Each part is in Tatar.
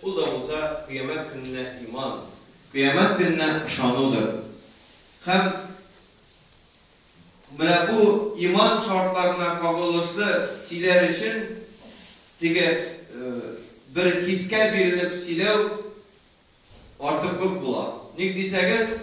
ул да булса Кыямәт көненә иман, Кыямәт көненә ышанудыр. Һәм менә бу иман шартларына кагылышлы сөйләр өчен теге бер хискә бирелеп сөйләү артыклык була. Ник дисәгез,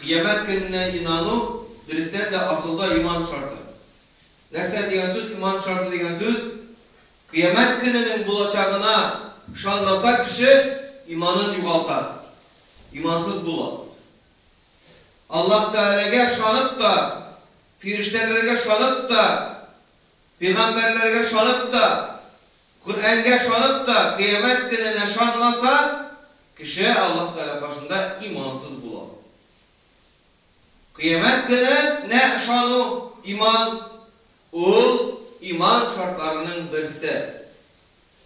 Кыямәт көненә инану, дөрестән дә, асылда иман шарты. Нәрсә дигән сүз иман шарты дигән сүз? Кыямәт көненең булачагына ышанмаса кеше иманын югалта, имансыз була. Аллаһ Тәгаләгә ышанып та, фирештәләргә ышанып та, пигамбәрләргә ышанып та, Коръәнгә ышанып та, Кыямәт көненә ышанмаса, кеше Аллаһ Тәгалә каршында имансыз була. Кыямәт көне нә ышану, иман, ул иман шартларының берсе.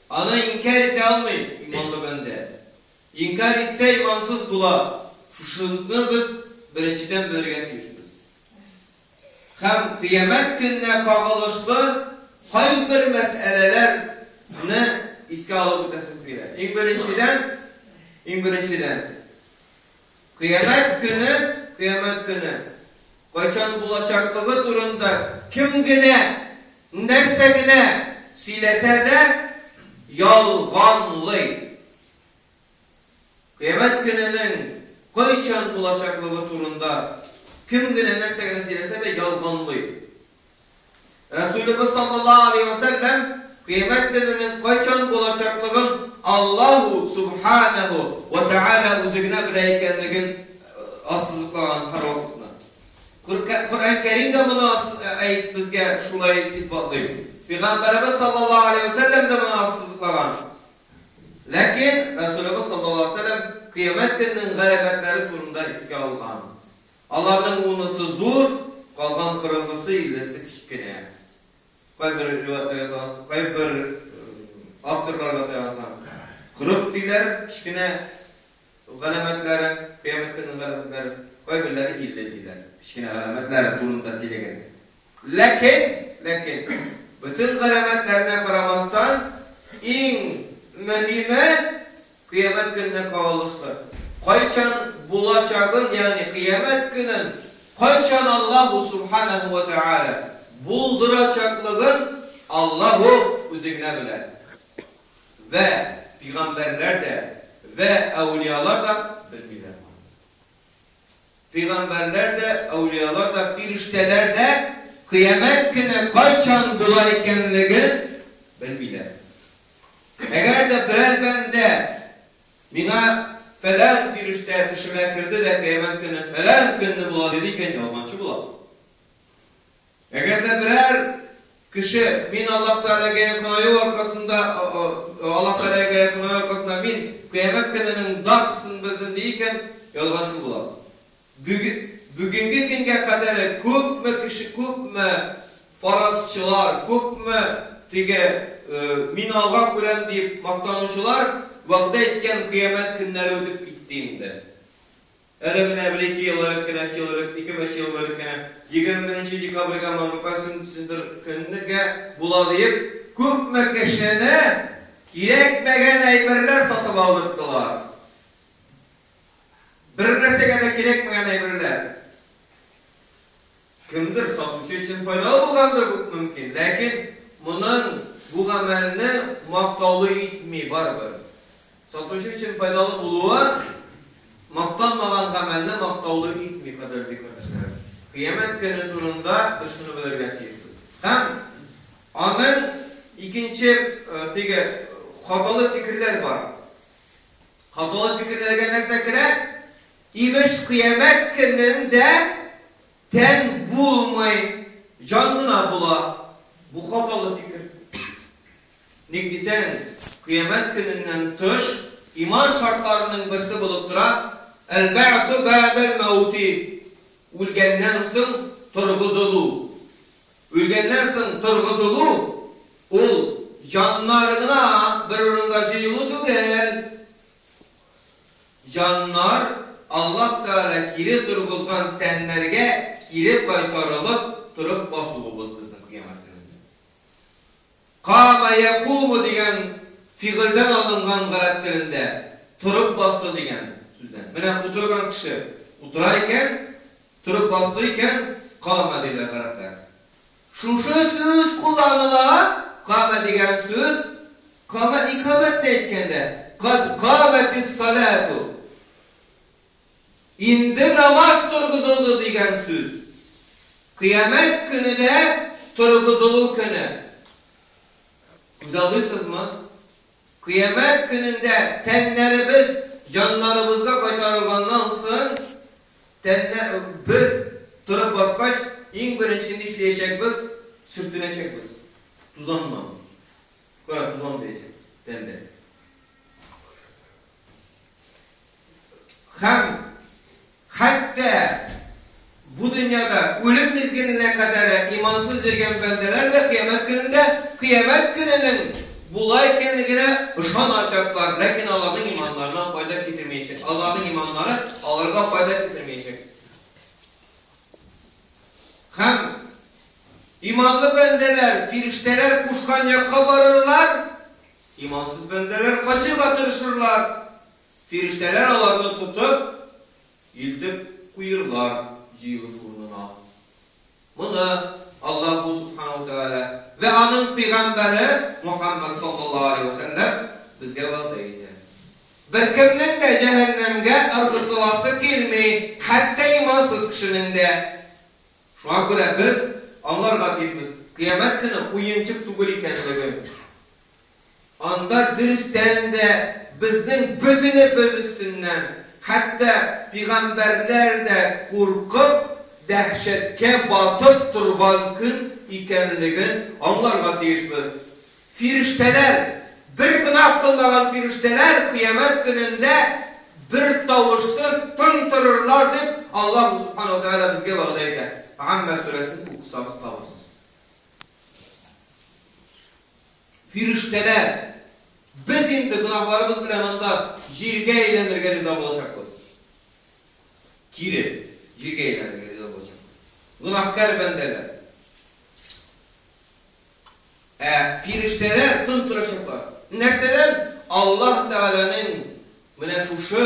Аны инкяр итә алмый иманлы бәндә. Инкяр итсә имансыз була. Шушыны без беренчедән белергә тиешбез. Һәм Кыямәт көненә кагылышлы кайбер мәсьәләләр не искә алып үтәсем килә. Иң беренчедән, иң беренчедән, Кыямәт көне, кыямәт көне кайчан булачаклыгы турында кем генә, нәрсә генә сөйләсә дә, ялганлый. Кыямәт көненең кайчан булачаклыгы турында кем генә, нәрсә генә сөйләсә дә, ялганлый. Рәсүлебез саллаллаһу алейһи вә сәлләм Кыямәт көненең кайчан булачаклыгын Аллаһу субханаһу вә тәгалә үзе генә белә икәнлеген ассызыклаган һәрвакытны. Коръән Кәрим дә моны әйт безгә шулай исбатлый. Пәйгамбәребез саллаллаһу алейһи вә сәлләм дә моны ассызыклаган. Ләкин Рәсүлебез саллаллаһу алейһи вә сәлләм Кыямәт көненең галәмәтләре турында искә алган. Аларның унысы зур, калган кырыгысы, иллесе кечкенә. Кайбер риваятьләргә таянсаң, кайбер авторларга таянсаң, 40 диләр, кечкенә галәмәтләре, кыямәт көненең галәмәтләре, кайберләре 50 диләр, кечкенә галәмәтләре турында сөйләгән. Ләкин, ләкин, бөтен галәмәтләренә карамастан, иң мөһиме, Кыямәт көненә кагылышлы. Кайчан булачагын, ягъни Кыямәт көнен кайчан Аллаһу субханаһу ва тәгалә булдырачаклыгын Аллаһу үзе генә белә. Вә пигамбәрләр дә, вә әүлиялар да белмиләр моны. Пигамбәрләр дә, әүлиялар да, фирештәләр дә Кыямәт көне кайчан була икәнлеген белмиләр. Әгәр дә берәр бәндә миңа фәлән фирештә төшемә керде дә кыямәт көне фәлән көнне була диде икән, ялганчы була. Әгәр дә берәр кеше мин Аллаһ Тәгаләгә якынаю аркасында Аллаһ Тәгаләгә якынаю аркасында мин кыямәт көненең датасын белдем ди икән, ялганчы була. Бүгенге көнгә кадәр күпме кеше, күпме фаразчылар, күпме теге мин алга күрәм дип мактанучылар вәгъдә иткән кыямәт көннәре үтеп китте инде. Әле менә бер-ике ел элек кенә, өч ел элек, ике-өч ел элек кенә, 21 декабрьгә моны кайсындыр көнгә була диеп, күпме кешене кирәкмәгән әйберләр сатып алдырттылар. Бер нәрсәгә дә кирәкмәгән әйберләр. Кемдер сатучы өчен файдалы булгандыр бу мөмкин, ләкин моның бу гамәлне мактаулы итми барыбер. Сатучы өчен файдалы булуы макталмаган гамәлне мактаулы итми, кадерле кардәшләрем. Кыямәт көне турында без шуны белергә тиешбез. Һәм аның икенче теге хаталы фикерләр бар. Хаталы фикерләргә нәрсә керә? Имеш, кыямәт көнендә тән булмый, җан гына була. Бу хаталы фикер. Ник дисәң, кыямәт көненнән тыш, иман шартларының берсе булып тора, Әл-бәгъсу бәгъдәл мәүти, үлгәннән соң торгызылу. Үлгәннән соң торгызылу, ул җаннар гына бер урынга җыелу түгел. Җаннар Аллаһ Тәгалә кире торгызган тәннәргә кире кайтарылып торып басуыбыз безнең кыямәт көнендә. Кама якуму дигән фигыльдән алынган гарәп телендә, торып басты дигән сүздән. Менә утырган кеше утыра икән, торып басты икән, кама диләр гарәпләр. Шушы сүз кулланыла, кама дигән сүз, кама икамәтне әйткәндә, кад каматис салату. Инде намаз торгызылды дигән сүз. Кыямәт көне дә торгызылу көне. Күзаллыйсызмы? Кыямәт көнендә тәннәребез җаннарыбызга кайтарылганнан соң, тәннә без торып баскач, иң беренче нишләячәкбез? Сөртенәчәкбез. Тузаннан. Кара тузан диячәкбез тәндә. Һәм хәтта бу дөньяда үлем мизгеленә кадәр имансыз йөргән бәндәләр дә кыямәт көнендә кыямәт көненең була икәнлегенә ышаначаклар, ләкин аларның иманнарына файда китермәячәк. Аларның иманнары аларга файда китермәячәк. Һәм иманлы бәндәләр фирештәләр кушкан якка барырлар, имансыз бәндәләр качырга тырышырлар. Фирештәләр аларны тотып, илтеп куерлар җыелыш урынына. Моны Аллаһу Субхану Тәгалә вә аның пәйгамбәре Мухаммад саллаллаһу алейһи ва сәлләм безгә вәгъдә итә. Беркемнең дә җәһәннәмгә ыргытыласы килми, хәтта имансыз кешенең дә. Шуңа күрә без аңларга тиешбез, кыямәт көне уенчык түгел икәнлеген. Анда дөрестән дә безнең бөтенебез өстеннән, хәтта пигамбәрләр дә куркып, дәһшәткә батып торган көн икәнлеген аңларга тиешбез. Фирештәләр, бер гөнаһ кылмаган фирештәләр кыямәт көнендә бер тавышсыз тын торырлар дип Аллаһу Субхану ва Тәгалә безгә вәгъдә итә. Аммә сүрәсен укысагыз табырсыз. Фирештәләр, без инде гөнаһларыбыз белән анда җиргә әйләнергә риза булачакбыз. Кире җиргә әйләнергә риза булачакбыз. Гөнаһкар бәндәләр. Ә фирештәләр тын торачаклар. Нәрсәдән? Аллаһ Тәгаләнең менә шушы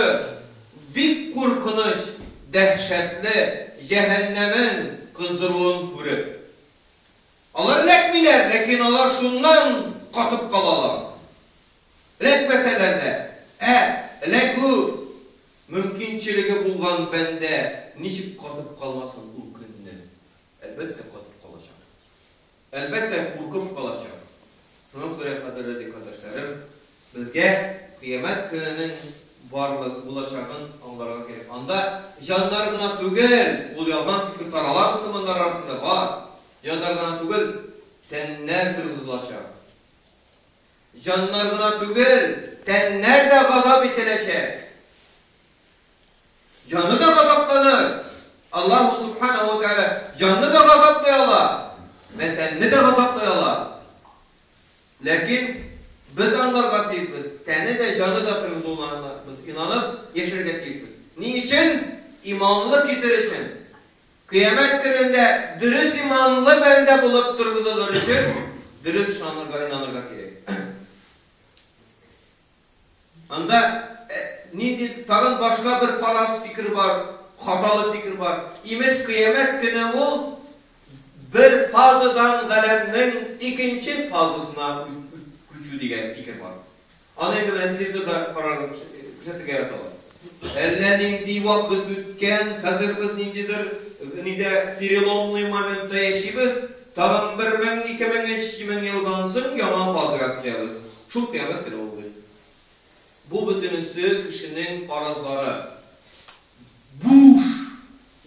бик куркыныч, дәһшәтле җәһәннәмен кыздыруын күреп. Алар эләкмиләр, ләкин алар шуннан катып калалар. Эләкмәсәләр дә, ә эләгү мөмкинчелеге булган бәндә ничек катып калмасын ул көнне? Әлбәттә, катып калачак. Әлбәттә, куркып калачак. Шуңа күрә, кадерле кардәшләрем, безгә кыямәт көненең барлык булачагын аңларга кирәк. Анда җаннар гына түгел, ул ялган фикер тарала мөселманнар арасында бар. Җаннар гына түгел, тәннәр торгызылачак. Җаннар гына түгел, тәннәр дә газап ителәчәк. Җаны да газапланыр. Аллаһу субханаһу ва тааля җанны да газаплый ала, вә тәнне дә газаплый ала. Ләкин без аңларга тиешбез, тәне дә, җаны да торгызылганына без инанып яшәргә тиешбез. Ни өчен? Иманлы китер өчен. Кыямәт көнендә дөрес иманлы бәндә булып торгызылыр өчен дөрес ышанырга, инанырга кирәк. Анда нинди тагын башка бер фараз фикер бар, хаталы фикер бар. Имеш, кыямәт көне ул бер фазадан галәмнең икенче фазасына күчү дигән фикер бар. Аны инде менә телевизорда карарга күрсәтергә яраталар. Әллә нинди вакыт үткән, хәзер без ниндидер нидә переломный моментта яшибез, тагын 1000, 2000, 3000 елдан соң яңа фазага күчәбез. Шул кыямәт көне ул ди. Бу бөтенесе кешенең фаразлары. Буш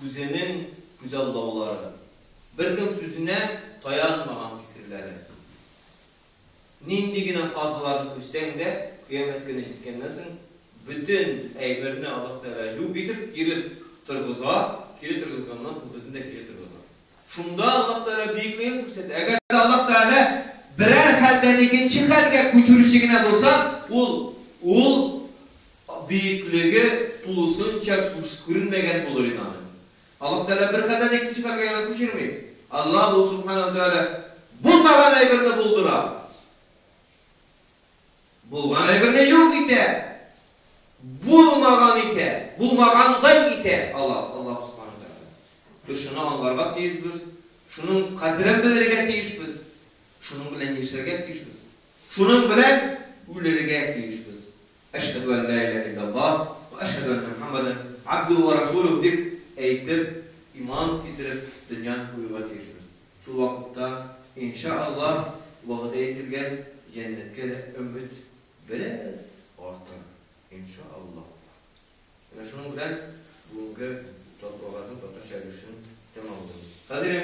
үзенең күзаллаулары. Беркем сүзенә таянмаган фикерләре. Нинди генә фазаларны күчсәң дә, кыямәт көне җиткәннән соң, бөтен әйберне Аллаһ Тәгалә юк итеп кире торгыза, кире торгызганнан соң безне дә кире торгыза. Шунда Аллаһ Тәгалә бөеклеген күрсәтә. Әгәр дә Аллаһ Тәгалә берәр хәлдән икенче хәлгә күчерүче генә булса, ул ул бөеклеге тулысынча күренмәгән булыр иде аның. Аллаһ Тәгалә бер хәлдән икенче хәлгә генә күчерми. Аллаһу субханаһу ва тәгалә булмаган әйберне булдыра. Булган әйберне юк итә. Булмаган итә, булмагандай итә ала Аллаһ Субхану Тәгалә. Без шуны аңларга тиешбез, шуның кадерен белергә тиешбез, шуның белән яшәргә тиешбез, шуның белән үлергә тиешбез. Әшһәдү ән ла илаһә илляллаһ вә әшһәдү әннә Мухаммадан абдуһу вә расулуһу дип әйтеп, иман китереп, дөньяны куюга тиешбез. Шул вакытта, инша Аллаһ, вәгъдә ителгән җәннәткә дә өмет бераз артыр, инша Аллаһ. Менә шуның белән бүгенге вәгазьнең татарча өлешен тәмамлыйм. Хәзер инде.